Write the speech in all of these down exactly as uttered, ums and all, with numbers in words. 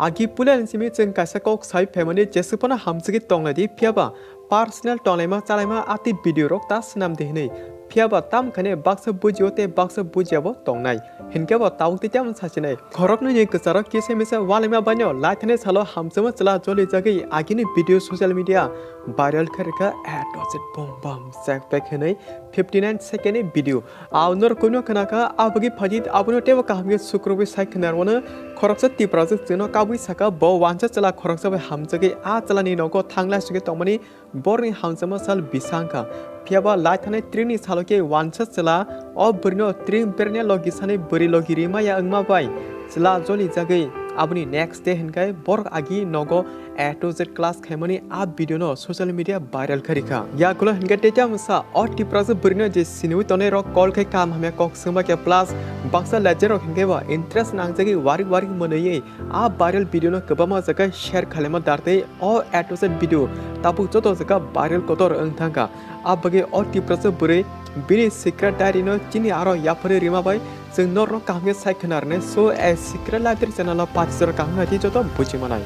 Agi puila ni simi chwng kaisa kok sai phaimani jeswk phano hamjagwi tongnai di, phiyaba personal tonglaima chalaima atwi video rok ta swnam di hwnwi. Phiyaba tam khane baksa bujio tei baksa bujiabo tongnai. Hinkhe bo tabuk tei tamo sachinai. Khoroknwi ni kwcharo kisa misa walaima baino laithani salo hamjakma chwla jolijagwi agini video social media viral kharikha A to Z bom bam chak pek hwnwi fifty nine second ni video. Aw norok kuino khwnakha, abagwi phaidi abono teibo kaham khe sukrubwi sai khwnarwano khoroksa Tiprajwk chwngno kabwi saka, bo wansa chwla khoroksa bai hamjagwi a chwlani nogo thangla sugwi tongmani borni hamjakma sal bisa wngkha. Phiyaba laithani trini salo khe wansa chwla o bwrwino tring berni logi sani bwrwi logi rimaya wngma bai chwla jolijagwi aboni next day hinkhai borok agi nogo A to Z class khaimani a video no social media viral kharikha. Yakulo hinkhe tei tamo sa o Tiprasa bwrwino je siniwi tongnai rok call khai kaham hamya kok swngma khe plus baksa legend rok hinkhe bo interest nangjagwi warik warik mwnwi a viral video no kwbangma jaga share khalaima dartwi o A to Z video tabuk joto jaga viral kotor wng thangkha. A bagwi o Tiprasa bwrwi bini secret diary no chini aro yapharwi rima bai chwng norokno kaham khe sai khwna rwnai. So, a secret library channel o pachijora kaham khe joto buji manai.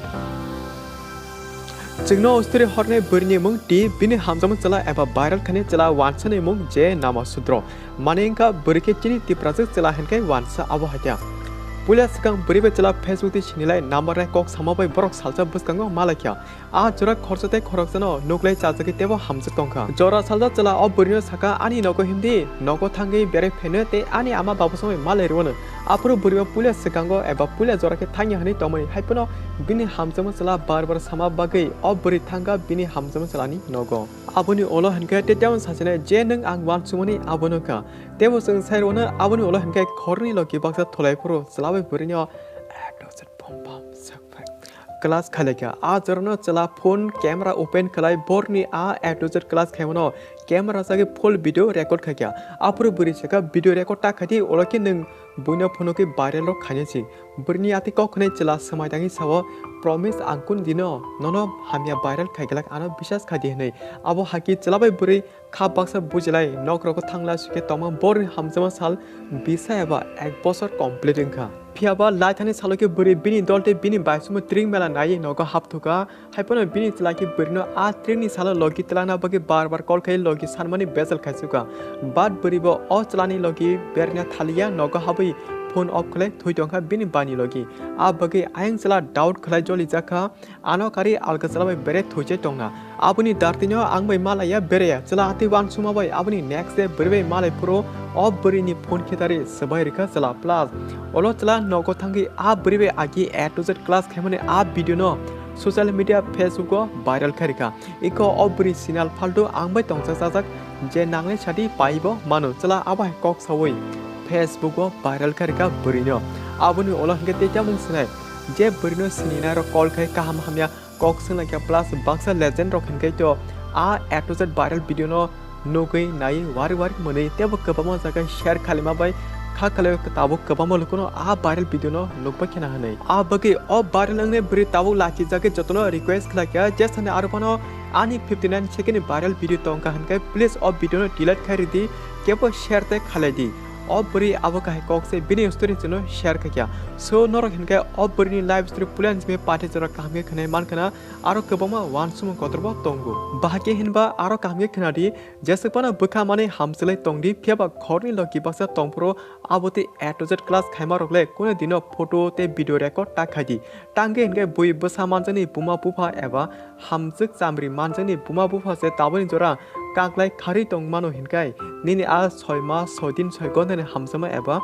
Chwngno o story hornai bwrwini mung twi bini hamjakma chwla eba viral khainai chwla wansani mung je Nama Sudro. Mane wngkha bwrwi khe chini Tiprajwk chwla hinkhe wansa abo haikhe. Puila swkang bwrwi bai chwla Facebook twi sinilai number nai kok sama bai borok salsa bwskango malaikha. A jora khoroksa tei khoroksano nuklai chajagwi teibo hamjak tongkha. Jora salsa chwla o bwrwino sakha, "Ani nogo himdi, nogo thangwi berai phaino tei ani ama babu samai malai rwano." Aphuru bwrwibo puila swkango eba puila jora khe thangya hwnwi tongmani, hai phano bini hamjakma chwla bar bar sama bagwi o bwrwi thangkha bini hamjakma chwlani nogo. Aboni ulo hinkhe tei teibo sachinai je nwng ang wansukmani abono kha. Teibo chwng sai rwno aboni ulo hinkhe khoroknwi logi baksa thulai phuru chwla bai bwrwino ekdom se bom bom sak phai. Class khailai kha. A jorano chwla phone camera open khlai borni a A to Z class khaimano camera chagwi full video record khaikha. Aphuru bwrwi sakha, "Video record ta khaidi, ulo khe nwng buino phunukgwi viral rok khainai si." Bwrwini atwi kok khwnai chwla swmai tangwi sao, "Promise ang kun dino nono hamya viral khaiglak, ano bisas khaidi," hwnwi. Abo hakhe chwla bai bwrwi kha baksa bujilai nokrogo thangla sukhe tongma borni hamjakma sal bisa eba ek bosor complete wngkha. Phiyaba laithani salo khe bwrwi bini dol tei bini baisukmung tring mela naiwi nogo hapthukha. Hai phano bini chwla khe bwrwino a tringni salo logi twlangna bagwi bar bar call khai logi sanmani bejal khaisukha. But bwrwibo o chwlani logi berna thaliya nogo habwi phone off khlai thwi tongkha bini bani logi. A bagwi ayang chwla doubt khlai jolijakha. Ano karwi alga chwla bai bere thwichai tongna. Aboni dartino ang bai malaiya bereya chwla atwi wansukma bai aboni next day bwrwi bai malai phuru o bwrwini phone khe tari swbai rwkha chwla. Plus olo chwla nogo thangwi a bwrwi bai agi A to Z class khaimani a video no social media Facebook o viral khai rwkha. Iko o bwrwi sinal phaltu ang bai tongsa chajak je nangnai sadi paibo mano chwla abo hai kok sawi Facebook o viral khai rwkha bwrwino. Aboni ulo hinkhe tei tamung sinai je bwrwino sininai rok call khai kaham hamya kok swnglaikha plus baksa legend rok hinkhe to a A to Z viral video no nugwi nai wari wari mwnwi teibo kwbangma jaga share khalima bai kha khalai tabuk kwbangma lukuno a viral video no nukbai khena hwnwi. A bagwi o viral wngnai bwrwi tabuk lachijagwi jotono request khlaikha je sani aro phano ani fifty nine second ni viral video tongkha hinkhe please o video no delete khai ridi, kebo share tei khalai di. O bwrwi abo kahai kok se bini story chwngno share khaikha. So norok hinkhe o bwrwini life story puila ni simi pathi jora kaham khe khwnai mankha na, aro kwbangma wansukmung kotorbo tongo. Bahai khe hinba aro kaham khe khwnadi, jeswk phano bwkha manwi hamjwlai tongdi, phiyaba khorni logi baksa tongphuru abo tei A to Z class khaima rok le kunu dino photo tei video record ta khaidi. Tangwi hinkhe bui bwsa manjakni buma bupha eba hamjwk chamri manjakni buma bupha se taboni jora kaklai kharwi tong mano hinkai nini a soi mas soi din soi gontani hamjakma eba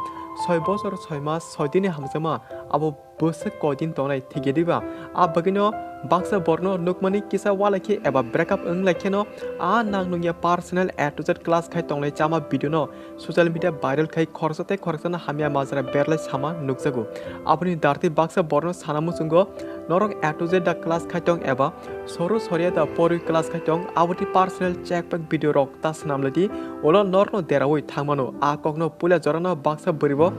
soi bosor soi mas soi dinni hamjakma abo bwswk koi din tongnai thikya diba? A bagwino baksa borno nukmani kisa walai khe eba breakup wng lai kheno a nang nungya personal A to Z class khai tongnai chama video no social media viral khai khoroksa tei khoroksano hamya majra berlai sama nukjago. Aboni dartwi baksa borno sana muchungo norok A to Z da class khai tong eba soru soria da porwi class khai tong, aboni personal check pack video rok ta swnam lai di, ulo norno deraui thangmano. A kokno puila jorano baksa bwrwibo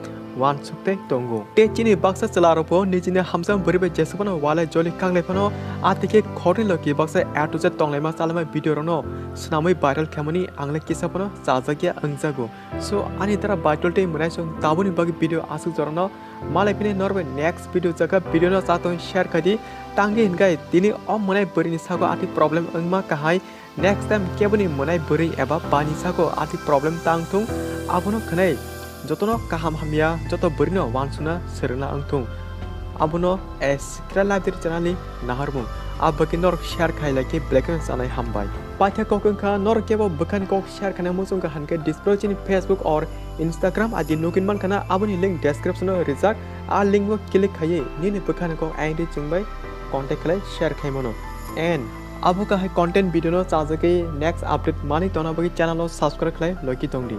wansuk tei tongo. Tei chini baksa chwla rokbo nijini hamjak bwrwi bai jeswkphano walai joli kanglai phano, a tei khe khorni loki baksa A to Z tonglaima chalaima video rokno swnamwi viral khaimani ang le kisa phano chajakya wngjago. So ani dara viral tei mwnaisong tabukni bagwi video aswk jorano malai phini norbai next video jaga video no chatong share khai di. Tangdi hinkai tini o mwnai bwrwi ni sago ati problem wngma kahai. Next time keboni mwnai bwrwi eba bani sago ati problem tang thung, abono khwnai jotono kaham hamya joto bwrwino wansuna swrwngna wng thung. Abono a Sikra Library channel ni naharmung. Abagwi norok share khai lai khe belai kheno chanai hambai. Paitha kok wngkha norok kebo bwkhani kok share khaina muchung kha hinkhe display chini Facebook or Instagram I D nugwi mankha na, aboni link description o rijak. A link o click khaiwi nini bwkhani kok I D chwngbai contact khlai share khai mano. And abo kahai content video no chajagwi next update manwi tongna bagwi channel o subscribe khlai logi tongdi.